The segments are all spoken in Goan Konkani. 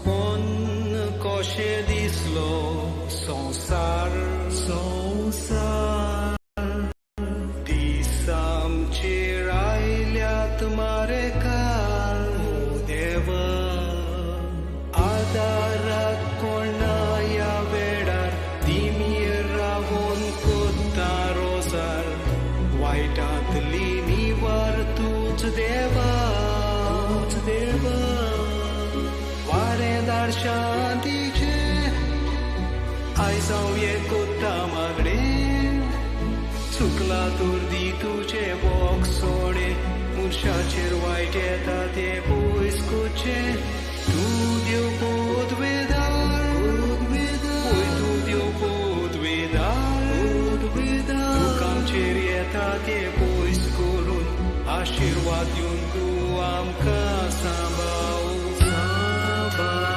सपन कशें दिसलो संवसार संवसार दीस आमचेर आयल्यात मारेकार ओ देवा आदाराक कोण ना ह्या वेळार दिमीर रावोन कोत्ता रोजार वायटांतली निवार तूंच देवा तूंच देवा वारेदार शांतीचे आयज हांव हें कोत्ता मागणें चुकला तर दी तुजें बोगसोणें मनशाचेर वायट येता तें पयस करचें तूं देव पदवेदार पळय तूं देव पदवेदार दुख आमचेर येता तें पयस करून आशिर्वाद दिवन तूं आमकां सांबाळ सांबाळ.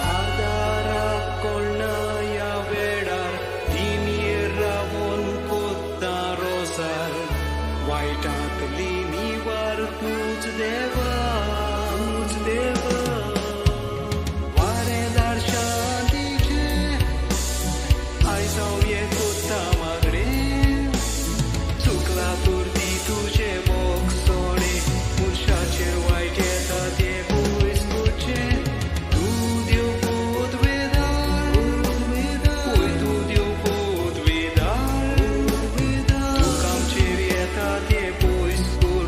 आदाराक कोण ना ह्या वेळार दिमीर रावोन कोत्ता रोजार वायटांतली निवार तूंच देवा तूंच देवा वारेदार शांतीचे आयज हांव हें कोत्ता मागणें चुकला तर दी तुजें बोगसोणें मनशाचेर वायट येता तें पयस करचें तूं देव पदवेदार पळय तूं देव पदवेदार दुख आमचेर येता तें पयस करून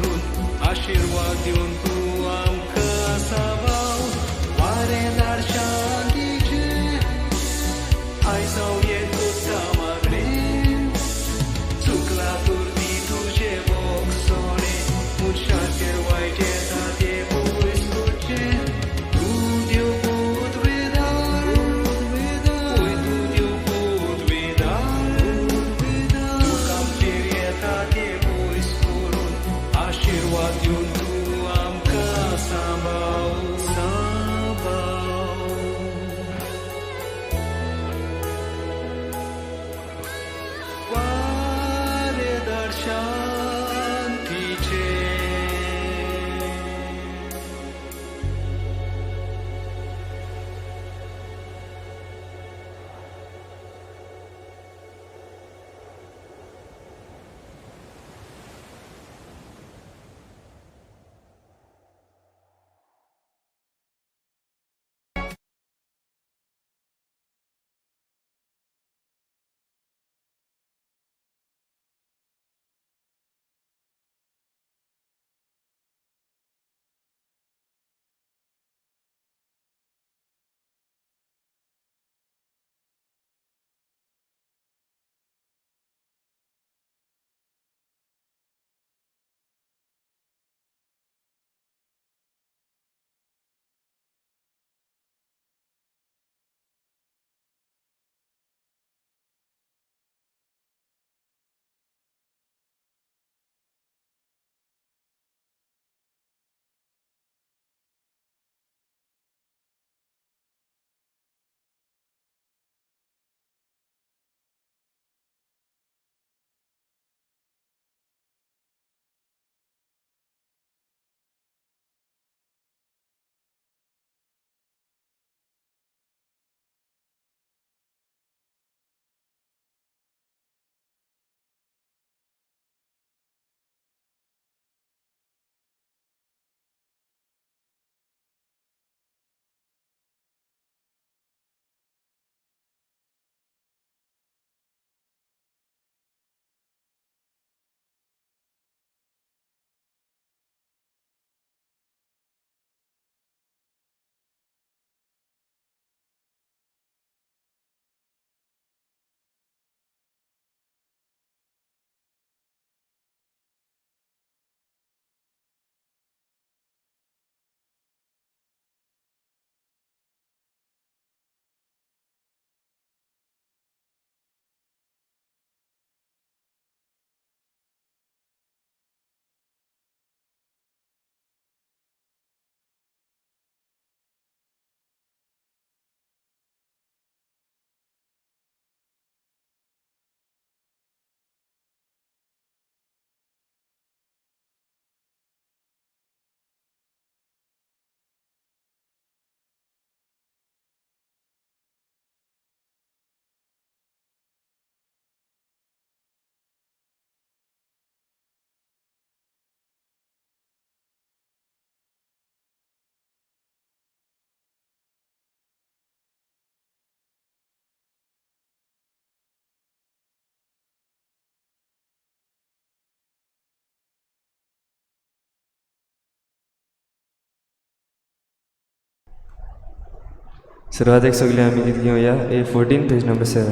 सुरवातेक सगळीं आमी गीत घेवया A 14 page number 7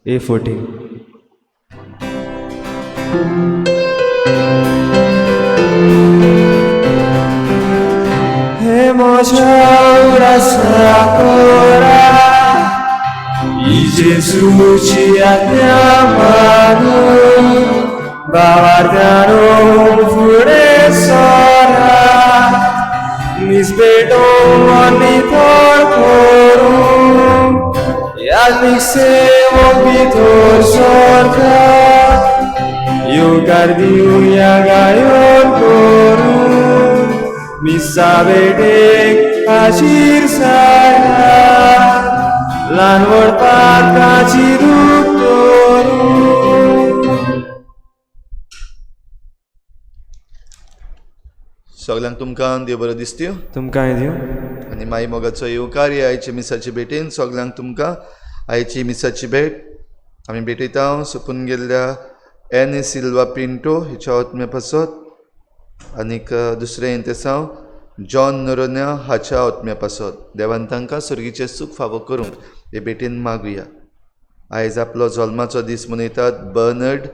A 14. हे म्हज्या उडासा कोरा जेजूची आज्ञा मानून भावार्थ्यानो फुडें सरा निजबेटो आनी थोर करूं यादीक सेवक भितर सरता येवकार दिवया गायन करून मिसा भेटेक हाजीर जाया ल्हान व्हड पातकाची दूख करून. सगल्यांक तुमकां देव बरो दिसत्यो तुमकांय दिवं. आनी माई मोगाचो येवकार ह्या आयच्या मिसाची भेटेन सगल्यांक तुमकां आयची मिसाची भेट आमी भेटयता. सोंपून गेल्ल्या एन सिल्वा पिंटो हिच्या आत्म्या पासत आनीक दुसरें इंतेसांव जॉन नोरोन्या हाच्या आत्म्या पासत देवान तांकां सर्गीचें सूख फावो करूंक हे भेटेन मागुया. आयज आपलो जल्माचो दीस मनयतात बर्नर्ड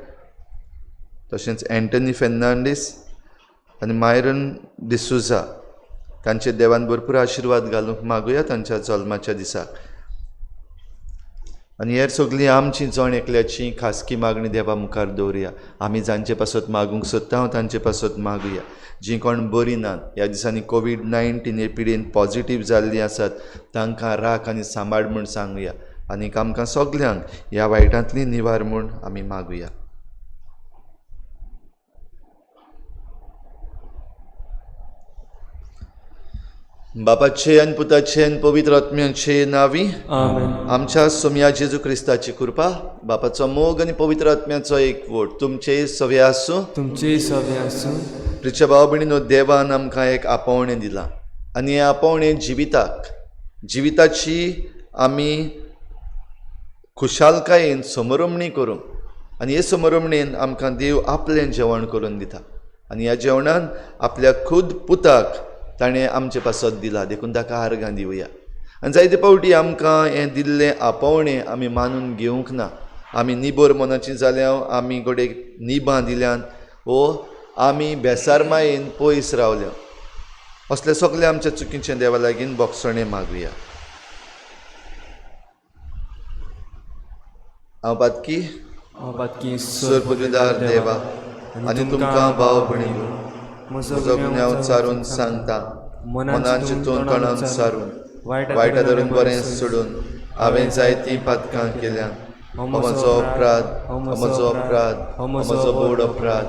तशेंच एंटनी फेर्नांडीस आनी मायरन डिसुजा तांचे देवान भरपूर आशिर्वाद घालूंक मागुया तांच्या जल्माच्या दिसाक. आनी हेर सगळीं आमची जण एकल्याची खासगी मागणी देवा मुखार दवरुया. आमी जांचे पासत मागूंक सोदता तांचे पासत मागुया. जीं कोण बरीं नात ह्या दिसांनी कोवीड-19 हे पिडेन पॉजिटीव जाल्लीं आसात तांकां राख आनी सांबाळ म्हूण सांगुया आनीक आमकां सगल्यांक ह्या वायटांतली निवार म्हूण आमी मागुया. बापाचे आनी पुताचे आनी पवित्र आत्म्याचे नांवी आमेन. आमच्या सोमया जेजू क्रिस्ताची कृपा, बापाचो मोग आनी पवित्र आत्म्याचो एकवट तुमचे सवे आसूं. तुमचेय सवे आसूं. प्रिच्या भाव भयणीनो, देवान आमकां एक आपोवणें दिलां आनी हें आपोवणें जिविताक, जिविताची आमी खुशालकायेन समरमणी करूंक आनी हे समरमणेन आमकां देव आपलें जेवण करून दिता आनी ह्या जेवणान आपल्या खुद पुताक ताणें आमचे पासत दिला देखून ताका आर्गां दिवया. आनी जायते फावटी आमकां हें दिल्लें आपोवणें आमी मानून घेवंक ना. आमी निबर मनाची जाल्या, आमी घडये निबां दिल्यान वो आमी बेसारमायेन पयस रावल्या. असले सगळे आमच्या चुकीचें देवा लागीं बोगसणें मागुया. हांव पातकी सर पदवीदार देवा आनी तुमकां भाव भयणीनो म्हजो गुन्यांव सारून सांगता, मनान चिंतून तणान सारून वायटा धरून बरें सोडून हांवें जायतीं पातकां केल्या. म्हजो अपराध, म्हजो अपराध, म्हजो बोड अपराध.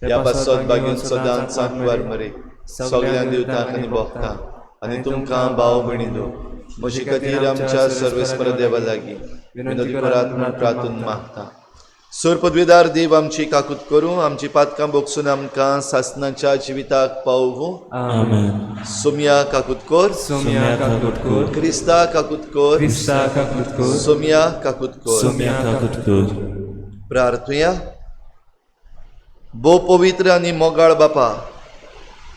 ह्या पासत बागीन सदांच सांतवार मरे सगळ्या दिवतांक आनी भोगतांक आनी तुमकां भाव भयणीनो म्हजे खातीर आमच्या सर्वेस्पर देवा लागीं विनोदी करात म्हूण प्रार्थून मागता. सर पदवीदार देव आमची काकूत करूं, आमची पातकां बोगसून आमकां सासनाच्या जिविताक पावूं. आमेन. सोमया काकूत कर, सोमया काकूत कर, क्रिस्ता काकूत कर, क्रिस्ता काकूत कर, सोमया काकूत कर. सोमया काकूत कर. प्रार्थुया. भोव पवित्र आनी मोगाळ बापा,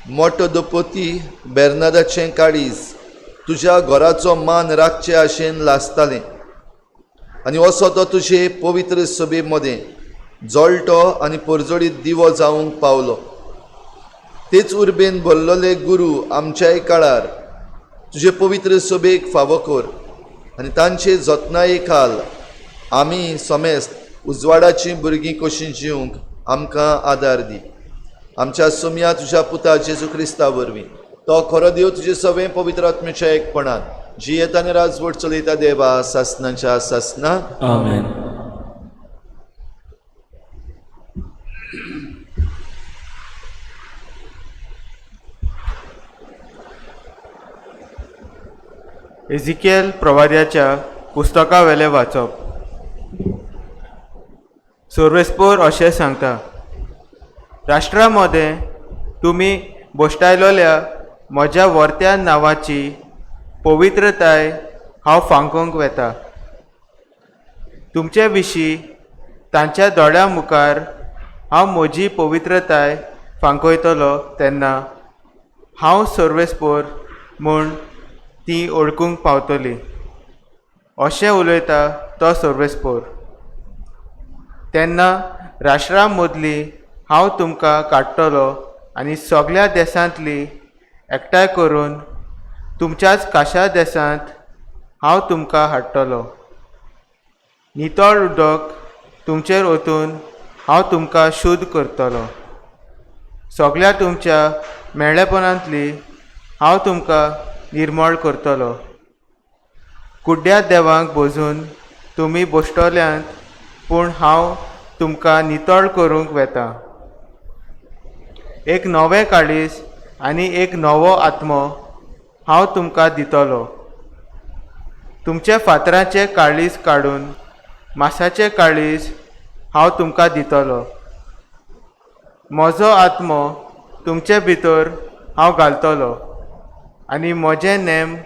मोटो दोपोती बेर्नादाचें काळीज तुज्या घराचो मान राखचे आशेन लासतालें आनी असो तो तुजे पवित्र सभे मदें जळटो आनी परजळीत दिवो जावंक पावलो. तेच उर्बेन भरलेले गुरू आमच्याय काळार तुजे पवित्र सभेक फावो कर आनी तांचे जतनाये खाल आमी समेस्त उजवाडाचीं भुरगीं कशीं जिवंक आमकां आदार दी. आमच्या सोमया तुज्या पुता जेजू क्रिस्ता वरवीं तो खरो देव तुजे सवें पवित्र आत्म्याच्या एकपणान जियेता आनी राजवट चलयता देवा सासनाच्या सासना. आमेन. एझिकियल प्रवाद्याच्या पुस्तकावेलें वाचप. सोर्वेस्पोर अशें सांगता, राष्ट्रा मदें तुमी बोश्टायलोल्या म्हज्या वर्त्या नांवाची पवित्रताय हांव फांकोवंक वेता. तुमचे विशीं तांच्या दोळ्यां मुखार हांव म्हजी पवित्रताय फांकयतलो तेन्ना हांव सर्वेस्पोर म्हूण ती ओळखूंक पावतली. अशें उलयता तो सर्वेस्पोर. तेन्ना राष्ट्रां मदली हांव तुमकां काडटलो आनी सगल्या देसांतली एकठांय करून तुमच्याच काशा देसांत हांव तुमकां हाडटलो. नितळ उदक तुमचेर ओतून हांव तुमकां शुद्ध करतलो. सगल्या तुमच्या मेळेपणांतली हांव तुमकां निर्मळ करतलो. कुड्ड्या देवांक बोजून तुमी बोश्टल्यांत, पूण हांव तुमकां नितळ करूंक वेता. एक नवें काळीज आनी एक नवो आत्मो हांव तुमकां दितलो. तुमचे फातराचें काळीज काडून मासाचें काळीज हांव तुमकां दितलो. म्हजो आत्मो तुमचे भितर हांव घालतलो आनी म्हजे नेम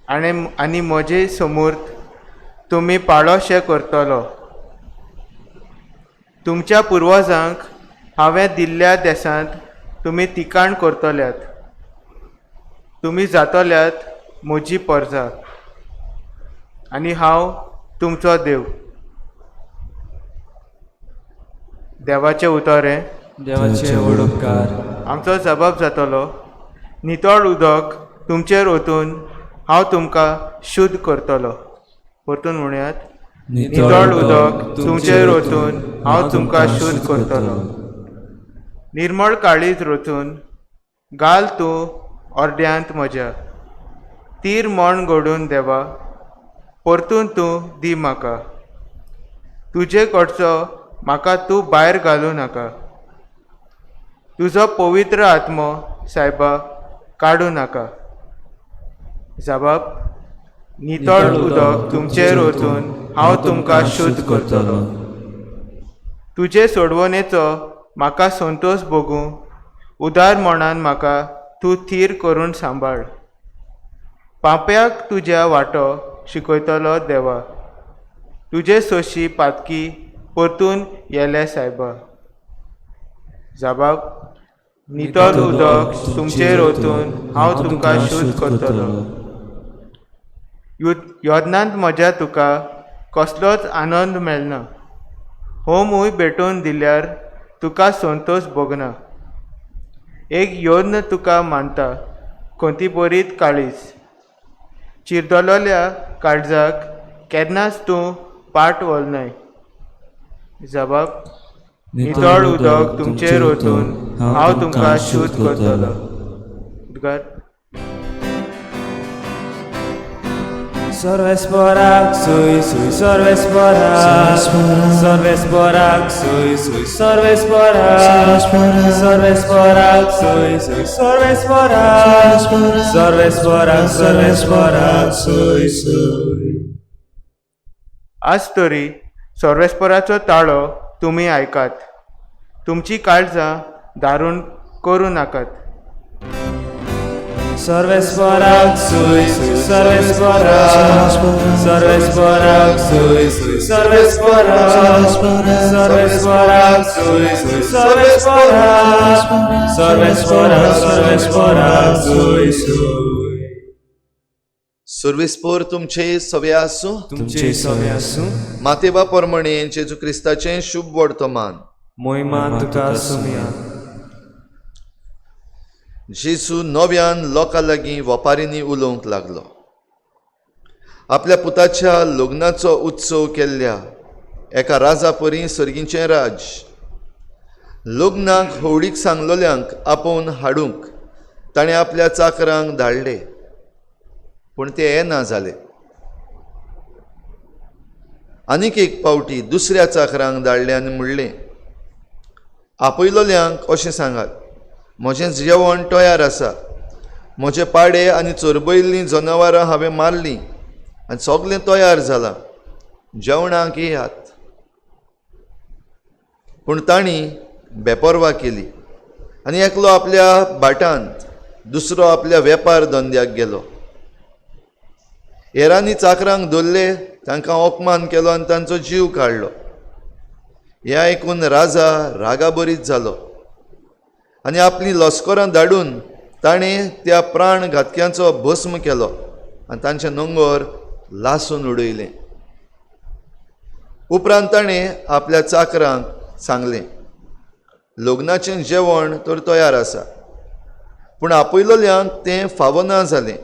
आनी म्हजे समूर्त तुमी पाळोशे करतलो. तुमच्या पुर्वजांक हांवें दिल्ल्या देसांत तुमी तिकाण करतल्यात. तुमी जातल्यात म्हजी परजा आनी हांव तुमचो देव. देवाचें उतर हें. देवाचे व्हड उपकार. आमचो जबाब जातलो, नितळ उदक तुमचेर ओतून हांव तुमकां शुद्ध करतलो. परतून म्हणयात, नितळ उदक तुमचेर ओतून हांव तुमकां शुद्ध करतलो. निर्मळ काळीज रचून घाल तूं अर्द्यांत म्हज्या, तीर मण घडून देवा परतून तूं दी म्हाका. तुजे कडचो म्हाका तूं भायर घालूं नाका, तुजो पवित्र आत्मो सायबा काडूं नाका. जबाब, नितळ उदक तुमचेर ओतून हांव तुमकां शुद्ध करतलो. तुजे सोडवणेचो म्हाका संतोश भोगूं, उदार मनान म्हाका तूं थीर करून सांबाळ. पापयाक तुज्या वांटो शिकयतलो देवा, तुजे सोशी पातकी परतून येले सायबा. जबाब, नितळ उदक तुमचेर ओतून हांव तुमकां शुद्ध करतलो. योदनांत म्हज्या तुका कसलोच आनंद मेळना, होमूय भेटोवन दिल्यार तुका संतोश भोगना. एक योद्न तुका मानता खंतीबरीत काळीज, चिरदलोल्या काळजाक केन्नाच तूं पाट वलनाय. जबाब, नितळ उदक तुमचेर ओतून हांव तुमकां शुद्ध करतलो. उद्गार. सर्वेस्पराक सुय सुय सर्वेस्पराक, सर्वेस्पराक सुय सुय सर्वेस्पराक, सर्वेस्पराक सुय सुय सर्वेस्पराक, सर्वेस्पराक सर्वेस्पराक सुय सुय. आज तरी सर्वेस्पराचो ताळो तुमी आयकात, तुमची काळजां दारून करूं नाकात. सर्वेस्पराक सुय सुय सर्वेस्पराक, सर्वेस्पराक सुय सुय सर्वेस्पराक, सर्वेस्पराक सुय सुय सर्वेस्पराक, सर्वेस्पराक सर्वेस्पराक सुय सुय. सर्वेस्पोर तुमचे सवे आसूं. तुमचे सवे आसूं. मातेबा परमणे जेजू क्रिस्ताचें शुभ वर्तमान. मोहिमा तुका सुमया. जेजू नव्यान लोकां लागीं वपारींनी उलोवंक लागलो. आपल्या पुताच्या लग्नाचो उत्सव केल्ल्या एका राजा परी सर्गीचें राज लग्नाक होवडीक सांगलोल्यांक आपोवन हाडूंक ताणें आपल्या चाकरांक धाडले, पूण ते येना जाले. आनीक एक पावटी दुसऱ्या चाकरांक धाडले आनी म्हणलें, आपयलोल्यांक अशें सांगात, म्हजें जेवण तयार आसा, म्हजे पाडे आनी चरबयल्लीं जनावरां हांवें मारलीं आनी सगळें तयार जालां, जेवणाक येयात. पूण तांणी बेपर्वा केली आनी एकलो आपल्या भाटांत, दुसरो आपल्या वेपार धंद्याक गेलो. हेरांनी चाकरांक धरले, तांकां अपमान केलो आनी तांचो जीव काडलो. हें आयकून राजा रागाबरीत जालो आनी आपलीं लश्करां धाडून ताणें त्या प्राण घातक्यांचो भस्म केलो आनी तांचे नंगर लासून उडयलें. उपरांत ताणें आपल्या चाकरांक सांगलें, लग्नाचें जेवण तर तयार आसा, पूण आपयलोल्यांक तें फावना जालें.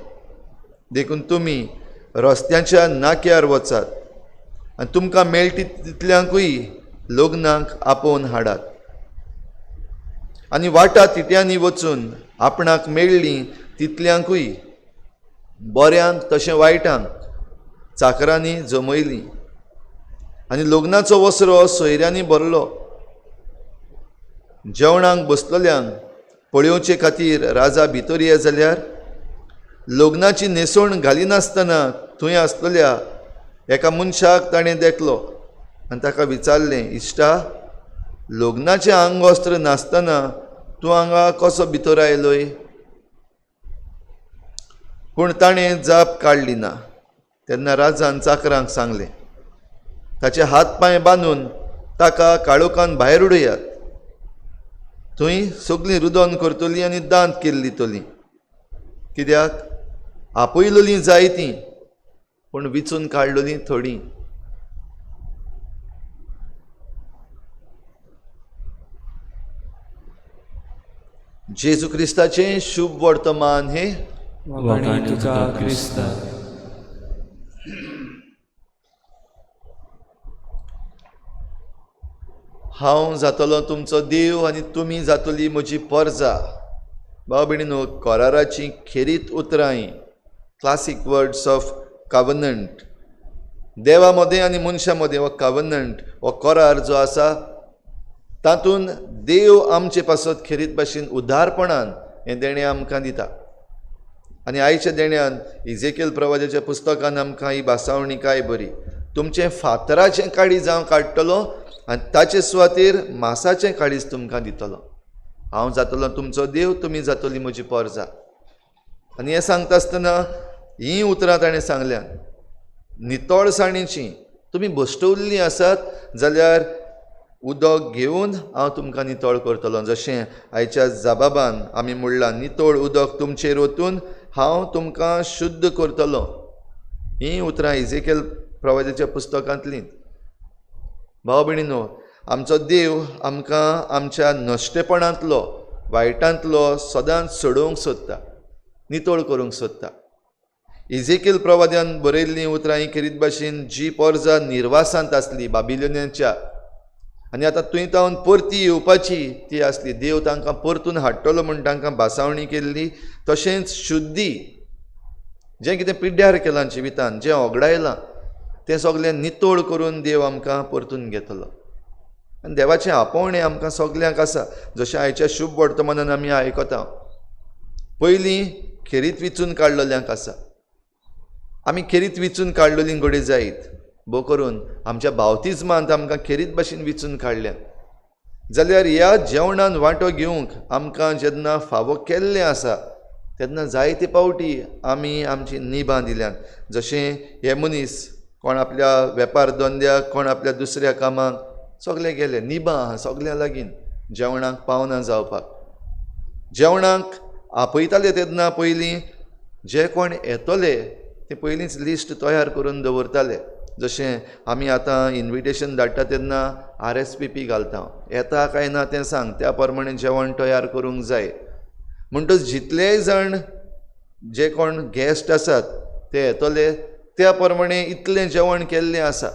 देखून तुमी रस्त्याच्या नाक्यार वचात आनी तुमकां मेळटी तितल्यांकूय लग्नाक आपोवन हाडात. आनी वाटा तिट्यांनी वचून आपणाक मेळ्ळीं तितल्यांकूय, बऱ्यांक तशें वायटांक, चाकरांनी जमयलीं. आनी लग्नाचो वसरो सोयऱ्यांनी भरलो. जेवणाक बसलेल्यांक पळोवचे खातीर राजा भितर ये जाल्यार लग्नाची न्हेसवण घालिनासतना थंय आसलेल्या एका मनशाक ताणें देखलो आनी ताका विचारलें, इश्टा, लग्नाचें आंगवस्त्र नासतना तूं हांगा कसो भितर आयलोय? पूण ताणें जाप काडली ना. तेन्ना राजान चाकरांक सांगलें, ताचे हात पांय बांदून ताका काळोखान भायर उडयात. थंय सगळीं रुदन करतलीं आनी दांत किल्लितलीं. कित्याक आपयलोलीं जायतीं, पूण विचून काडलोलीं थोडीं. जेजू क्रिस्ताचें शुभ वर्तमान हें. वाखाण तुका क्रिस्ता. हांव जातलो तुमचो देव आनी तुमी जातली म्हजी परजा. भाव भयणीनो, कराराचीं खेरीत उतरां हीं, क्लासीक वर्ड्स ऑफ कवनंट. देवा मदें आनी मनशां मदें हो कवनंट, हो करार जो आसा तातूंत देव आमचे पासत खेरीत भाशेन उदारपणान हें देणें आमकां दिता. आनी आयच्या देण्यान इजेकेल प्रवाजाच्या पुस्तकान आमकां ही भासावणी काय बरी, तुमचें फातराचें काळीज हांव काडटलो आनी ताचे सुवातेर मासाचें काळीज तुमकां दितलो. हांव जातलो तुमचो देव, तुमी जातली म्हजी परजा. आनी हें सांगता आसतना हीं उतरां ताणें सांगल्यात, नितळसाणीचीं. तुमी भश्टवल्लीं आसात जाल्यार उदक घेवन हांव तुमकां नितळ करतलो. जशें आयच्या जाबाबान आमी म्हणलां, नितळ उदक तुमचेर ओतून हांव तुमकां शुद्ध करतलो. हीं उतरां इजेकेल प्रवाजाच्या पुस्तकांतलीं. भाव भयणीनो, आमचो देव आमकां आमच्या नश्टेपणांतलो, वायटांतलो सदांच सोडोवंक सोदता, नितळ करूंक सोदता. इजेकेल प्रवाद्यान बरयल्लीं उतरां हीं खेरीत भाशेन जी पोरजा निर्वासांत आसली बाबिलोनियांच्या, आनी आतां थंय तावन परती येवपाची ती आसली, देव तांकां परतून हाडटलो म्हूण तांकां भासावणी केल्ली. तशेंच शुद्धी, जें कितें पिड्ड्यार केलां जिवितान, जें ओगडायलां तें सगळें नितळ करून देव आमकां परतून घेतलो. आनी देवाचें आपोवणें आमकां सगल्यांक आसा, जशें आयच्या शुभ वर्तमानान आमी आयकता. पयलीं खेरीत विचून काडलेल्यांक आसा. आमी खेरीत विचून काडलेलीं घडये जायत, भोव करून आमच्या बावतिज्मांत आमकां खेरीत भाशेन विचून काडल्या जाल्यार ह्या जेवणान वांटो घेवंक आमकां जेन्ना फावो केल्लें आसा तेन्ना जायते पावटी आमी आमची निबां दिल्यात. जशें हे मनीस कोण आपल्या वेपार धंद्याक, कोण आपल्या दुसऱ्या कामाक, सगळे गेले. निबां आहा सगळ्यां लागीं जेवणाक पावना जावपाक. जेवणाक आपयताले तेन्ना पयलीं जे कोण येतले ते पयलींच लिस्ट तयार करून दवरताले. जशें आमी आतां इन्विटेशन धाडटा तेन्ना RSVP घालता, येता काय ना तें सांग, त्या प्रमाणे जेवण तयार करूंक जाय. म्हणटच जितलेय जाण जे कोण गेस्ट आसात ते येतले त्या प्रमाणे इतलें जेवण केल्लें आसा.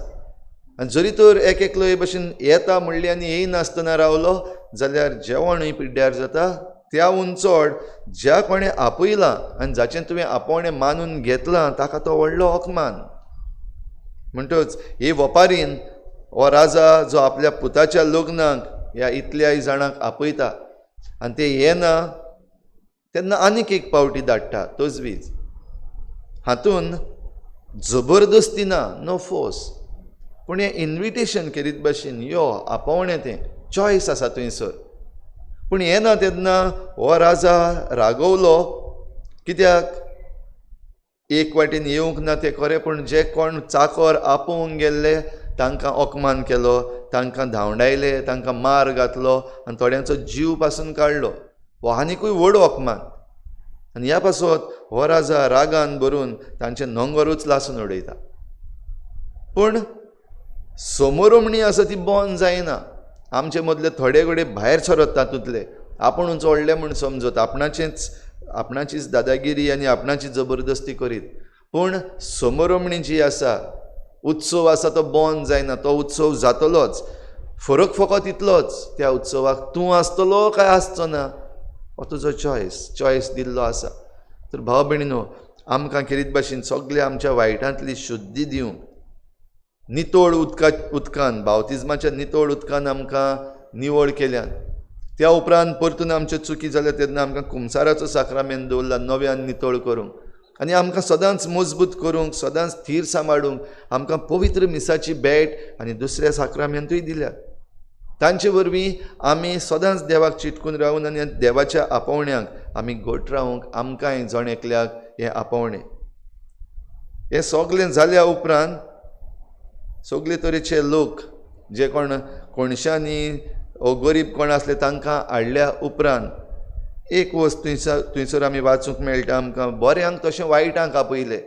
आनी जरी तर एक एकलो हे भशेन येता म्हणली आनी येयनासतना रावलो जाल्यार जेवणूय पिड्ड्यार जाता. त्याहून चड ज्या कोणें आपयलां आनी जाचें तुवें आपोवणें मानून घेतलां ताका तो व्हडलो अपमान. म्हणटच हे वपारीन हो राजा जो आपल्या पुताच्या लग्नाक ह्या इतल्याय जाणांक आपयता आनी ते येना तेन्ना आनीक एक पावटी धाडटा तजवीज. हातून जबरदस्ती ना, नो फोर्स, पूण हें इन्विटेशन खेरीत भाशेन यो, आपोवणें, तें चॉयस आसा थंयसर. पूण येना तेन्ना हो राजा रागवलो, कित्याक एक वाटेन येवंक ना तें खरें, पूण जे कोण चाकर आपोवंक गेल्ले तांकां अपमान केलो, तांकां धांवडायले, तांकां मार घातलो आनी थोड्यांचो जीव पासून काडलो. हो आनिकूय व्हड अपमान. आनी ह्या पासत हो राजा रागान भरून तांचें नंगरूच लासून उडयता. पूण समोरमणी आसा ती बंद जायना. आमचे मदले थोडे कडेन भायर सरत तातूंतले आपूण व्हडले म्हूण समजत, आपणाचीच दादागिरी आनी आपणाची जबरदस्ती करीत. पूण समोरमणी जी आसा, उत्सव आसा तो बंद जायना, तो उत्सव जातलोच. फरक फकत इतलोच, त्या उत्सवाक तूं आसतलो काय आसचो ना हो तुजो चॉयस दिल्लो आसा. तर भाव भयणीनो, आमकां खेरीत भाशेन सगळे आमच्या वायटांतली शुद्धी दिवंक नितळ उदकान, बावतिज्माच्या नितळ उदकान आमकां निवळ केल्यान. त्या उपरांत परतून आमच्यो चुकी जाल्या तेन्ना आमकां कुमसाराचो साक्रामेंत दवरला नव्यान नितळ करूंक आनी आमकां सदांच मजबूत करूंक, सदांच थीर सांबाळूंक आमकां पवित्र मिसाची भेट आनी दुसऱ्या साक्रामेंतूय दिल्या. तांचे वरवीं आमी सदांच देवाक चिटकून रावून आनी देवाच्या आपोवण्याक आमी घट रावूंक आमकांय जण एकल्याक हें आपोवणें. हें सगळें जाल्या उपरांत सगळे तरेचे लोक जे कोण कोणशांनी ओ गरीब कोण आसले तांकां हाडल्या उपरांत एक वस्त थंयसर आमी वाचूंक मेळटा आमकां, बऱ्यांक तशें वायटांक आपयले.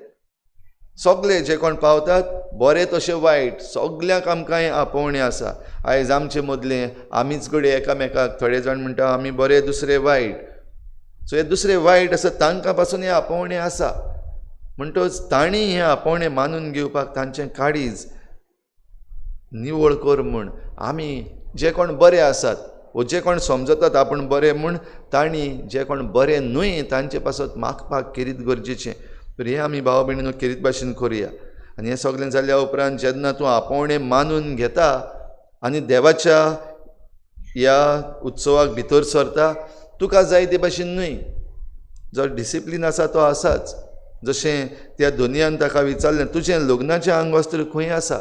सगळे जे कोण पावतात बरे तशें वायट सगल्यांक आमकां हें आपोवणें आसा. आयज आमचे मदलें आमीच घडये एकामेकाक थोडे जाण म्हणटा आमी बरे दुसरे वायट. सो हे दुसरे वायट आसा तांकां पासून हें आपोवणें आसा. म्हणटच तांणी हें आपोवणें मानून घेवपाक तांचें काळीज निवळ कर म्हूण आमी जे कोण बरे आसात वो जे कोण समजतात आपूण बरे म्हूण तांणी जे कोण बरे न्हय तांचे पासत मागपाक खेरीत गरजेचें. तर हें आमी भाव भयणीनो खेरीत भाशेन करुया. आनी हें सगळें जाल्या उपरांत जेन्ना तूं आपोवणें मानून घेता आनी देवाच्या ह्या उत्सवाक भितर सरता, तुका जाय ते भाशेन न्हय, जो डिसिप्लीन आसा तो आसाच. जशें त्या धनयान ताका विचारलें, तुजें लग्नाचें आंगवस्त्र खंय आसा?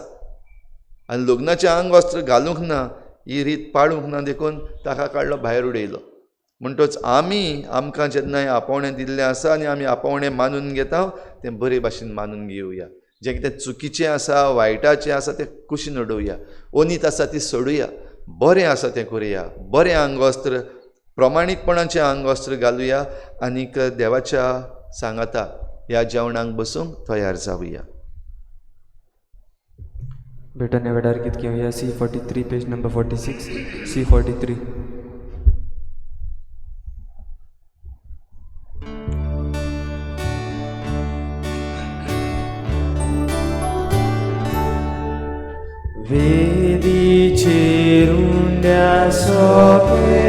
आनी लग्नाचें आंगवस्त्र घालूंक ना, ही रीत पाळूंक ना, देखून ताका काडलो भायर उडयलो. म्हणटच आमी आमकां जेन्ना हें आपोवणें दिल्लें आसा आनी आमी आपोवणें मानून घेता तें बरे भाशेन मानून घेवया. जें कितें चुकीचें आसा, वायटाचें आसा तें कुशीन उडोवया, अनीत आसा ती सोडुया, बरें आसा तें करुया, बरें आंगवस्त्र, प्रमाणीकपणाचें आंगवस्त्र घालुया आनीक देवाच्या सांगाता ह्या जेवणाक बसूंक तयार जावया. भेटण्या वेळार गीत घेवया C43 page number 46 C43. वेदीचेर उंड्या सोपे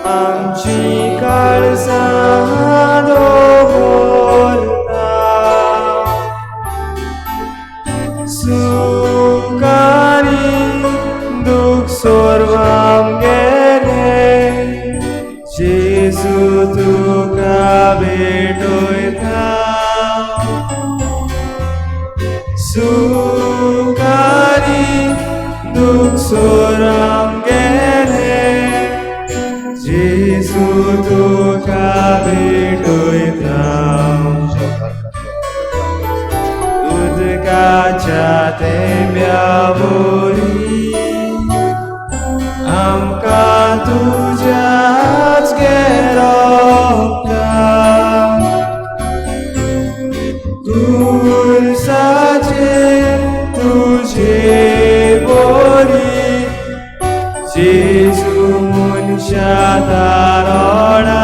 आमची काळजां दवरता, सुखानी दुख सोरवाम गेले जेजू तुका भेटयता, सुखानी दुख सोराम गेले जेजू तुका भेटयता. उदकाच्या तेंब्या वरी आमकां तुज्याच घेरोवता, खुर्साचेर तुजे बोरी जेजू मनशा तारोणा,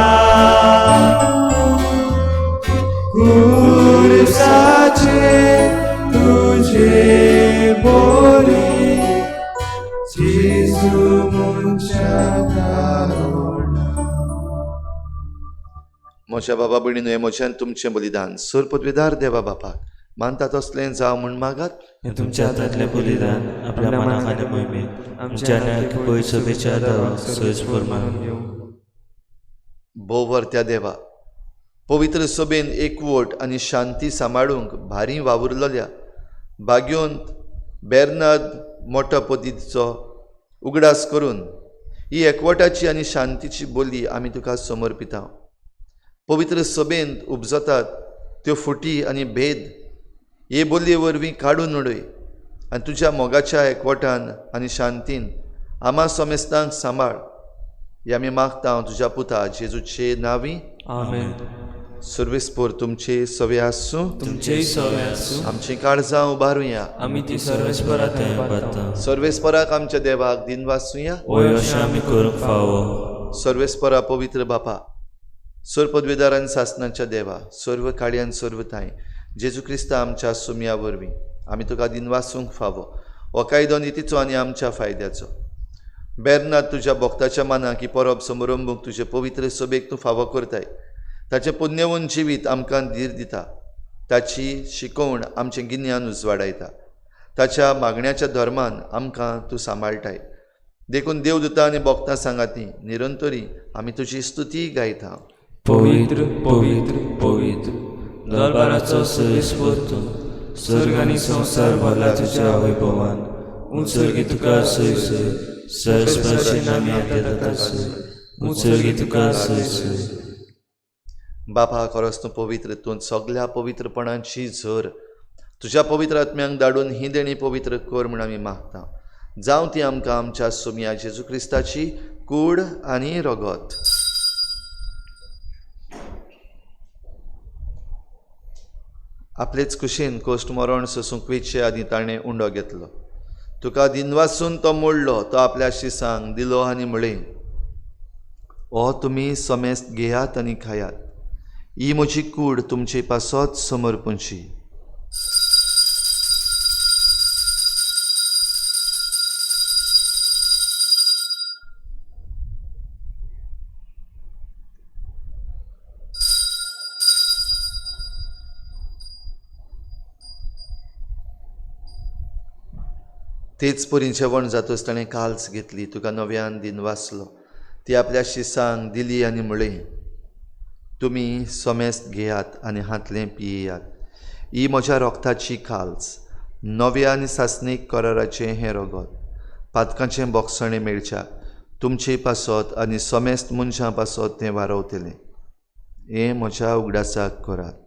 खुर्साचेर तुजे बोरी जेजू मनशा तारोणा. म्हज्या बाबा भयणीनो, हें म्हज्यान तुमचें बलिदान सरपदवेदार देवा बापाक मानता तसलें जावं म्हूण मागात. हें तुमच्या हातांतलें बलिदान आपल्या मनाक आनी मोहिमेक आमच्या आनी पयस सभेच्या आदाराक सहज मानून घेवं. भोवर त्या देवा पवित्र सभेन एकवट आनी शांती सांबाळूंक भारी वावुरलेल्या भाग्योंत बेर्नाद मोटो पतीचो उगडास करून ही एकवटाची आनी शांतीची बोली आमी तुका समर्पिता. पवित्र सभेंत उपजतात त्यो फुटी आनी भेद हे बोलये वरवीं काडून उडय आनी तुज्या मोगाच्या एकवटान आनी शांतीन आमा समेस्तांक सांबाळ. हे आमी मागता तुज्या पुता जेजूचे नांवी, आमेन. सर्वेस्पोर तुमचे सवे आसूं. तुमचेय सवे आसूं. आमची काळजां उबारुया. आमी ती सर्वेस्परा थंय बाता. सर्वेस्पराक आमच्या देवाक दिनवासूया. वय अशें आमी करूंक फावो. सर्वेस्परा पवित्र बापा, सर्व पदवेदार आनी सासनाच्या देवा, सर्व काळी आनी सर्व थांय जेजू क्रिस्ता आमच्या सुमया वरवीं आमी तुका दिनवासूंक फावो. हो कायदो नितीचो आनी आमच्या फायद्याचो. बेर्नाद तुज्या भक्ताच्या मानाक ही परब समारंभूंक तुजे पवित्र सभेक तूं फावो करताय. ताचें पुण्यवंत जिवीत आमकां धीर दिता. ताची शिकोवण आमचें गिन्यान उजवाडायता. ताच्या मागण्याच्या धर्मान आमकां तूं सांबाळटाय. देखून देवदूतां आनी भक्तां सांगाती निरंतरी आमी तुजी स्तुती गायता. पवित्र पवित्र पवित्र दरबाराचो सर्वेस्पोर तूं, स्वर्ग आनी संवसार भरला तुज्या वैभवान. उत्सर्गी तुका सय सय, सहस्पर्शी नामी जाता सय. उत्सर्गी तुका सय सय. बापा, खरोच तूं पवित्र, तूं सगल्या पवित्रपणाची झर. तुज्या पवित्र आत्म्यांक धाडून ही देणी पवित्र कर म्हूण आमी मागता. जावं ती आमकां आमच्या सोमया जेजू क्रिस्ताची कूड आनी रगत. आपलेच कुशीन कोश्ट मरण सोसूंक वेचे आदीं ताणें उंडो घेतलो. तुका दिनवासून तो मोडलो, तो आपल्या शिसांक दिलो आनी म्हळें, हो तुमी समेस्त घेयात आनी खायात. ही म्हजी कूड तुमचे पासत समर्पणची. तेच परी जेवण जातच ताणें काल्स घेतली, तुका नव्यान दिनवासलो, ती आपल्या शिसांक दिली आनी म्हळें, तुमी समेस्त घेयात आनी हांतलें पियेयात. ही म्हज्या रोगताची काल्स, नव्या आनी सासणीक कराराचें हें रगत, पातकांचें बोगसणें मेळच्या तुमचे पासत आनी समेस्त मनशां पासत तें वारवतलें. हें म्हज्या उगडासाक करात.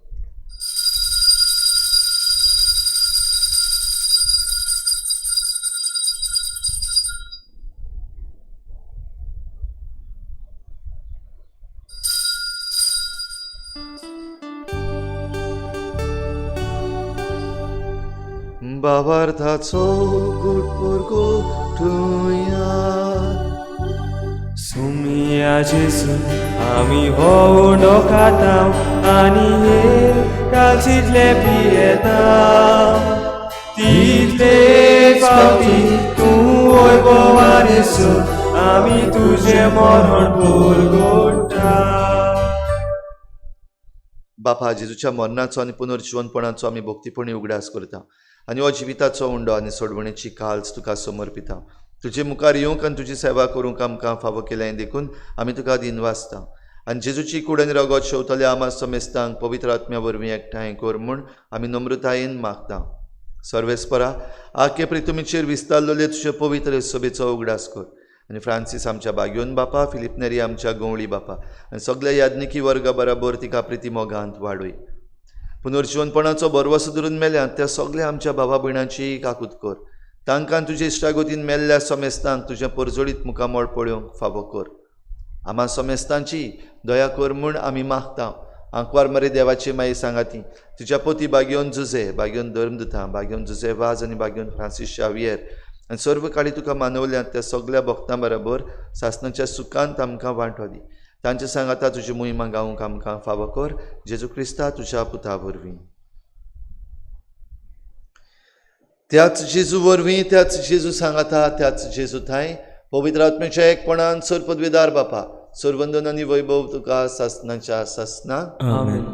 बाबार्थाचो गुटपुरगो तुया सुमिया जेजू, आमी हो उंडो खाताव आनी हे कालचितले पियेताव. तितलेच फावटी तूं वैभवान येसू, आमी तुजें मरण पुरगोट्टा. बापा, जेजूच्या मरणाचो आनी पुनर्जिवनपणाचो आमी भक्तीपणी उगडास करता आनी हो जिविताचो उंडो आनी सोडवणेची काल्स तुका समर्पिता. तुजे मुखार येवंक आनी तुजी सेवा करूंक आमकां फावो केलें देखून आमी तुका दिनवासता. आनी जेजूची कूड आनी रगत शेवतल्या आमा समेस्तांक पवित्र आत्म्या वरवीं एकठांय कर म्हूण आमी नम्रतायेन मागता. सर्वेस्परा, आखे प्रितुमीचेर विस्तारलेले तुजे पवित्र सभेचो उगडास कर आनी फ्रांसीस आमच्या बाग्योन बापा, फिलीप नेरी आमच्या गवळी बापा आनी सगल्या याज्ञिकी वर्गा बराबर तिका प्रिती मोगांत वाडय. पुनर्जिवनपणाचो भरवसो धरून मेल्यात त्या सगल्या आमच्या भावा भयणांची काकूत कर. तांकां तुजे इश्टागतीन मेल्ल्या समेस्तांक तुजें परजळीत मुखामळ पळोवंक फावो कर. आमा समेस्तांची दया कर म्हूण आमी मागता. आंकवार मरे देवाची माई सांगाती, तुज्या पोती बागेवन जुजे, बागेवन धर्मदुतां, बागेवन जुजे वाज आनी बागेवन फ्रांसीस शावियर आनी सर्व काळी तुका मानवल्यात त्या सगल्या भक्तां बराबर सासणाच्या सुखांत आमकां वांटो दी. तांचे सांगाता तुजी मोहिमा गावंक आमकां फावो कर. जेजू क्रिस्ता तुज्या पुता वरवीं. त्याच जेजू वरवीं, त्याच जेजू सांगाता, त्याच जेजू थांय पवित्र आत्म्याच्या एकपणान सर पदवेदार बापा, सर्वंदन आनी वैभव तुका सासणाच्या सासना. आमेन.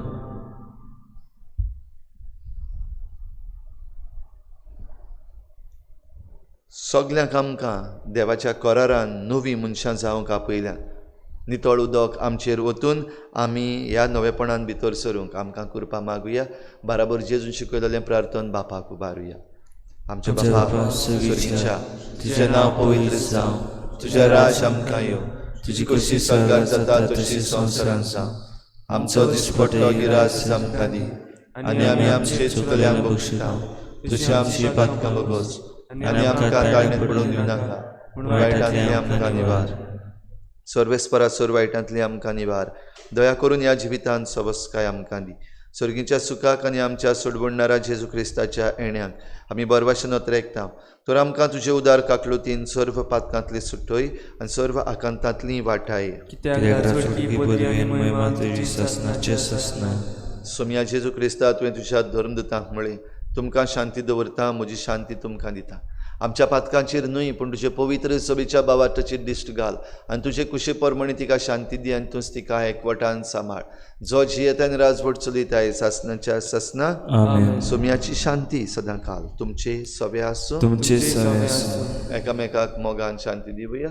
सगल्यांक आमकां देवाच्या करारान नवीं मनशां जावंक आपयल्यात. नितळ उदक आमचेर वतून आमी ह्या नवेपणान भितर सरूंक आमकां कृपा मागुया. बराबर जेजून शिकयलेलें प्रार्थन बापाक उबारुया. आमच्या बापा स्वर्गीच्या, तुजें नांव पवित्र जावं, तुजें राज आमकां येवं, तुजी कशी स्वर्गार जाता तशी संवसारांत जावं. आमचो दिसपट्टो गिरास आमकां दी आनी आमी आमचे चुकल्यांक बक्षिता तशी आमची पातकां बगोस आनी आमकां ताळणेंत पडून दिवं नाका, पूण वायटांतलें आमकां निवार. सर्वेस्परा सर्व वायटांतली आमकां निवार. दया करून ह्या जिवितांत सवस्काय आमकां दी. सर्गीच्या सुखाक आनी आमच्या सोडवणणारा जेजू क्रिस्ताच्या येण्याक आमी बरवाशेन नोतरेकता. तर आमकां तुजे उदार काकलुतीन सर्व पातकांतली सुटय आनी सर्व आकांतांतली वाटाय. सोम्या जेजू क्रिस्ता, तुवें तुज्या धर्मदूतांक म्हळें, तुमकां शांती दवरता, म्हजी शांती तुमकां दिता. आमच्या पातकांचेर न्हय पूण तुजे पवित्र सभेच्या बावाटाचेर दिश्ट घाल आनी तुजे कुशे प्रमाणे तिका शांती दी आनी तूंच तिका एकवटान सांबाळ. जो जियेता आनी राजवट चलयताय सासनाच्या सासना. सोम्याची शांती सदां काल तुमचे सवे आसूं. तुमचे सवे आसूं. एकामेकाक मोगान शांती दिवया.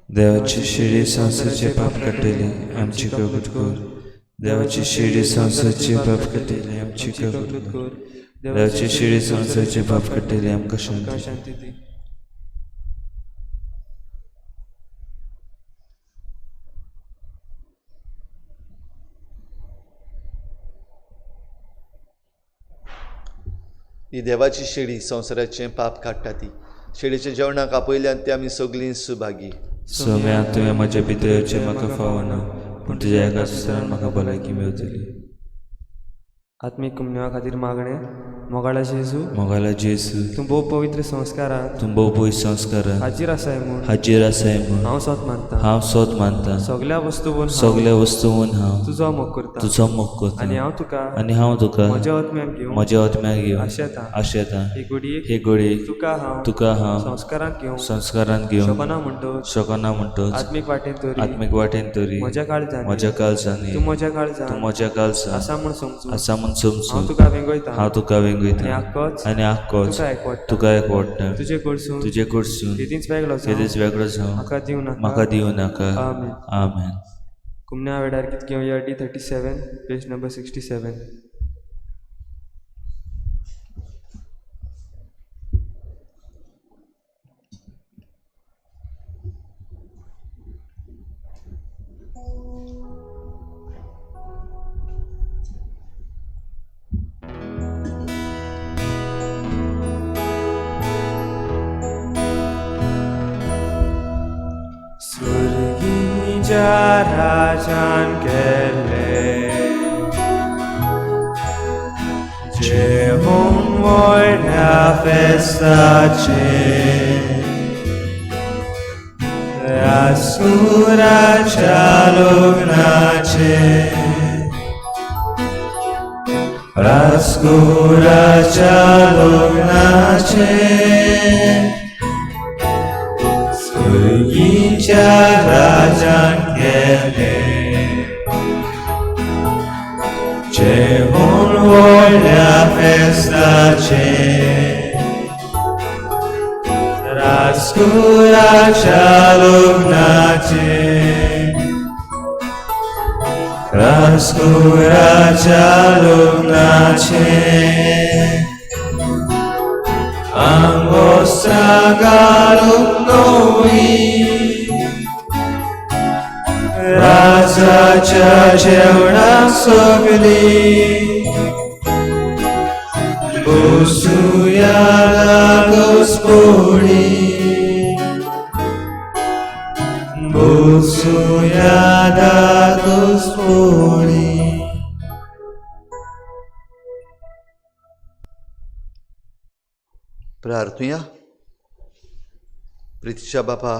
देवाची शिडी संवसाराचे पाप काडटली आमची कबूत कर. देवाची शिडी संवसाराचे पाप काडटली आमची कबूत कर. देवाची शिडी संवसाराचे पाप काडटली आमकां शांती दी. ही देवाची शेळी संवसाराचें पाप काडटा. ती शेळीच्या जेवणाक आपयल्यान ती आमी सगळीं सुभागी. सोम्या, तुवें म्हज्या भितर येवचें म्हाका फावना, पूण तुज्या एका सुत्रान म्हाका भलायकी मेळटली. आत्मीक कुमन्या खातीर मागणें. मोगाळा जेजू, मोगाळा जेजू, तूं भोव पवित्र संस्कारान, तूं भोव पवित्र संस्कारान हाजीर आसाय म्हूण, हाजीर आसाय म्हूण हांव सोत मानता. हांव सोत मानता. सगल्या वस्तूवन, सगल्या वस्तूवन हांव तुजो मोग करता, तुजो मोग करता. आनी हांव तुका, आनी हांव तुका म्हज्या आत्म्याक घेवन, म्हज्या आत्म्याक घेवन आशेता. आशेता. हे घडयेक, हे घडयेक तुका हांव, तुका हांव संस्कारांत घेवंक, संस्कारांत घेवंक शकना म्हणटच, शकना म्हणटच, आत्मीक वाटेन तरी, आत्मीक वाटेन तरी, म्हज्या काळजान, म्हज्या काळजांनी तूं म्हज्या काळजान, तूं म्हज्या काळजान आसा म्हूण समजून, आसा म्हूण समजून, हांव तुका वेंगयता, हांव तुका वेंगयता. आनी आनी आक्कोच तुका एकवटता, तुका एकवटता. तुजे कडसून, तुजे कडसून केदींच वेगळो जावं केदींच वेगळो जावं म्हाका दिवं नाका. म्हाका दिवं नाका. आमेन. आमेन. कुमन्या वेळार गीत घेवया D 37 page number 67. स्वर्गीच्या राजान केले जेवण व्हडल्या फेस्ताचें, रासुराच्या लग्नाचें, रासकुराच्या लग्नाचें, स्वर्गीच्या राजान केलें जेवण व्हडल्या फेस्ताचें, रासकुराच्या लग्नाचें, रासकुराच्या लग्नाचें. आंगोस्त्रां घालूंक नवी राजाच्या जेवणाक सगळीं बसुया दादोसपणी, बसुया दादोसपणी. प्रार्थुया. प्रितीच्या बापा,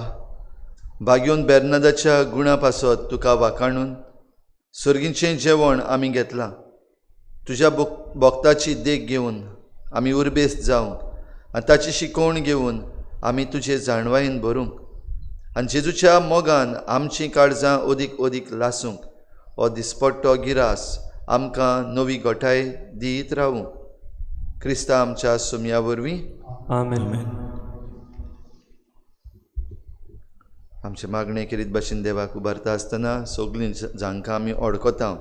बागयोन बेर्नादाच्या गुणा पासत तुका वाखाणून सर्गीचें जेवण आमी घेतलां. तुज्या भक्ताची देख घेवन आमी उर्बेस्त जावंक आनी ताची शिकवण घेवन आमी तुजे जाणवायेन भरूंक आनी जेजूच्या मोगान आमचीं काळजां अदीक अदीक लासूंक हो दिसपट्टो गिरास आमकां नवी गोठाय दीत रावूं. क्रिस्ता आमच्या सुमया वरवीं. आमेन. आमचे मागणें केरीत भाशेन देवाक उबारता आसतना सगळीं जांकां आमी वळखता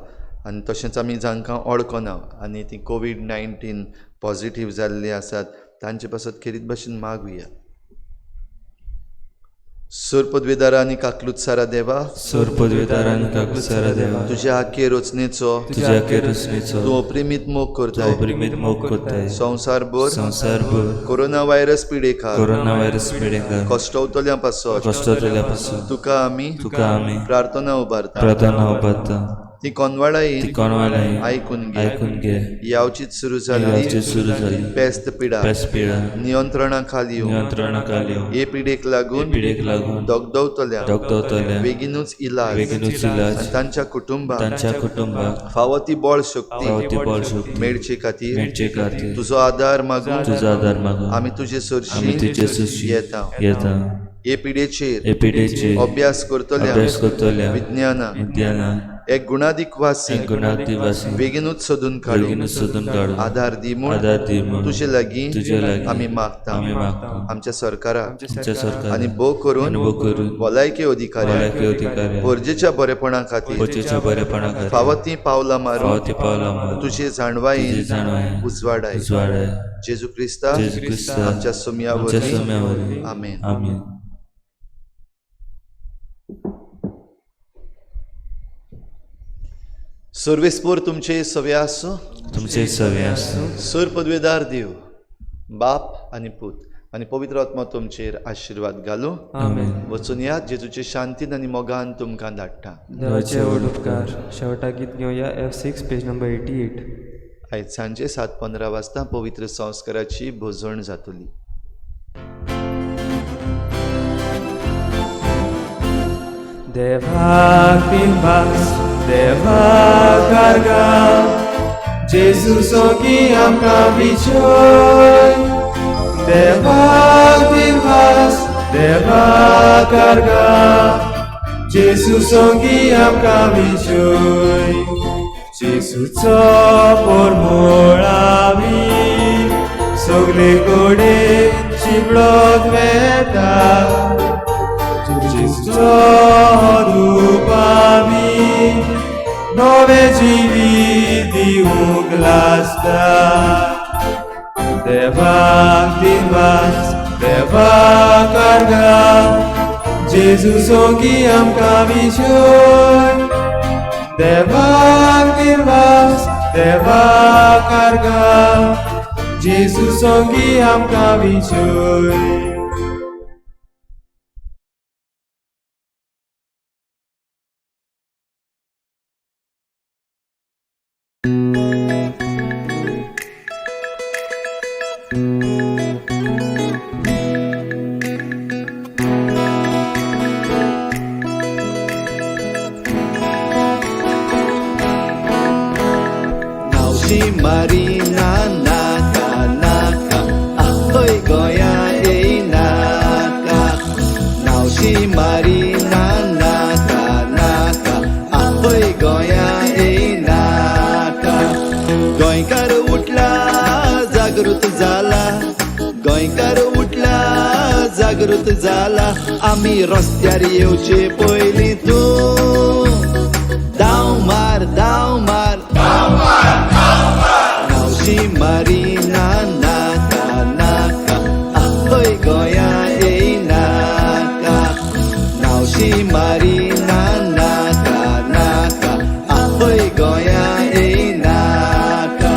आनी तशेंच आमी जांकां वळखना आनी ती कोवीड-19 पॉजिटीव जाल्ली आसात तांचे पासत खेरीत भाशेन मागुया. सोर पदवेदारा आनी काकलूत सारा देवा, सोर पदवेदार आनी काकुसारा देवा, तुज्या आखे रचनेचो तुज्या केरसणेचो तूं अप्रिमीत मोग करताय. अपरिमीत मोग करताय. संवसारभर संवसारभर कोरोना व्हायरस पिडेकार कोरोना व्हायरस पिडेकार कश्टवतल्या पासत कश्टतल्या पासून तुका आमी तुका आमी प्रार्थना उबारता. प्रार्थना उबारता. ती कोनवाळायेन ती कोणवालाय आयकून घे. आयकून घे. यावचीच सुरू जाल्ली यावचीत सुरू जाली पेस्त पिडा पेस पिडा नियंत्रणा खाली येवं. नियंत्रणा खाली येवं. हे पिडेक लागून पिडेक लागून दगदवतल्या दगदवतल्या बेगीनूच इलाज बेगीनूच इलाज आनी तांच्या कुटुंबाक तांच्या कुटुंबाक फावो ती बळ शक्ती फावो ती बळ शक्ती मेळचे खातीर मेळचे खातीर तुजो आदार मागून तुजो आदार मागून आमी तुजे आमी सरशी तुजे सुशी येता. येता. हे पिडेचेर हे पिडेचेर अभ्यास करतल्या अभ्यास करतल्या विज्ञानाक विज्ञानाक एक गुणादीक वासी गुणादिवासी बेगीनूच सोदून काडूं बेगीनूच सोदून काडूं आदार दी म्हूण आदार दी म्हूण तुजे लागीं तुजे लागीं आमी मागता. आमी मागता. आमच्या सरकाराक आमच्या सरकार आनी भोव करून आनी भोव करून भलायकी अधिकाऱ्यांक भलायकी अधिकाऱ्यांक गरजेच्या बरेपणा खातीर गरजेच्या बरेपणा खातीर फावो तीं पावलां मारून फावो ती पावलां मारून तुजे तुजी जाणवायेन जाणवायेन उजवाडाय. उजवाडाय. जेजू क्रिस्ता जेजू क्रिस्ता आमच्या सोम्या आमच्या वरवीं. सोम्या वरवीं. आमेन. आमेन. सर्वेस्पोर तुमचे सवे आसूं. तुमचे सवे आसूं. सर पदवेदार देव बाप आनी पूत आनी पवित्र आत्मा तुमचेर आशिर्वाद घालूं. आमेन. वचून यात जेजूचे शांतीन आनी मोगान तुमकां धाडटा. देवाचे व्हड उपकार. शेवटा गीत घेवया F6 page number 88. आयज सांजे 7:15 वाजता पवित्र संस्काराची भोजण जातली. देवाक दिनवास, देवाक आर्गां, जेजू सोगी आमकां विजय. देवाक दिनवास, देवाक आर्गां, जेजू सोगी आमकां विजय. जेजूचो पोरमोळ आमी सगले कडेन शिंपडत वेता. जेजूचो रूप आमी नवें जिवीत दिवंक लागता. देवाक दिनवास, देवाक आर्गां, जेजू सोगी आमकां विजय. देवाक दिनवास, देवाक आर्गां, जेजू सोगी आमकां विजय. नावशी मारिना नाका नाका ahoy गोया येयनाका. नावशी मारिना नाका नाका ahoy गोया येयनाका. गोंयकार उठला जागृत जाला, गोंयकार उठला जागृत जाला. आमी रस्त्यार येवचे पयलीं तूं धांव मार, धांव मार. नावशी मारिना नाका नाका ahoy गोया येयनाका. नावशी मारिना नाका नाका ahoy गोया येयनाका.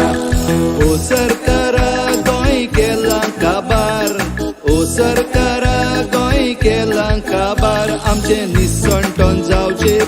ओ सरकारा गोंय केलां काबार, ओ सरकारा गोंय केलां काबार. आमचें निसणटण जावचें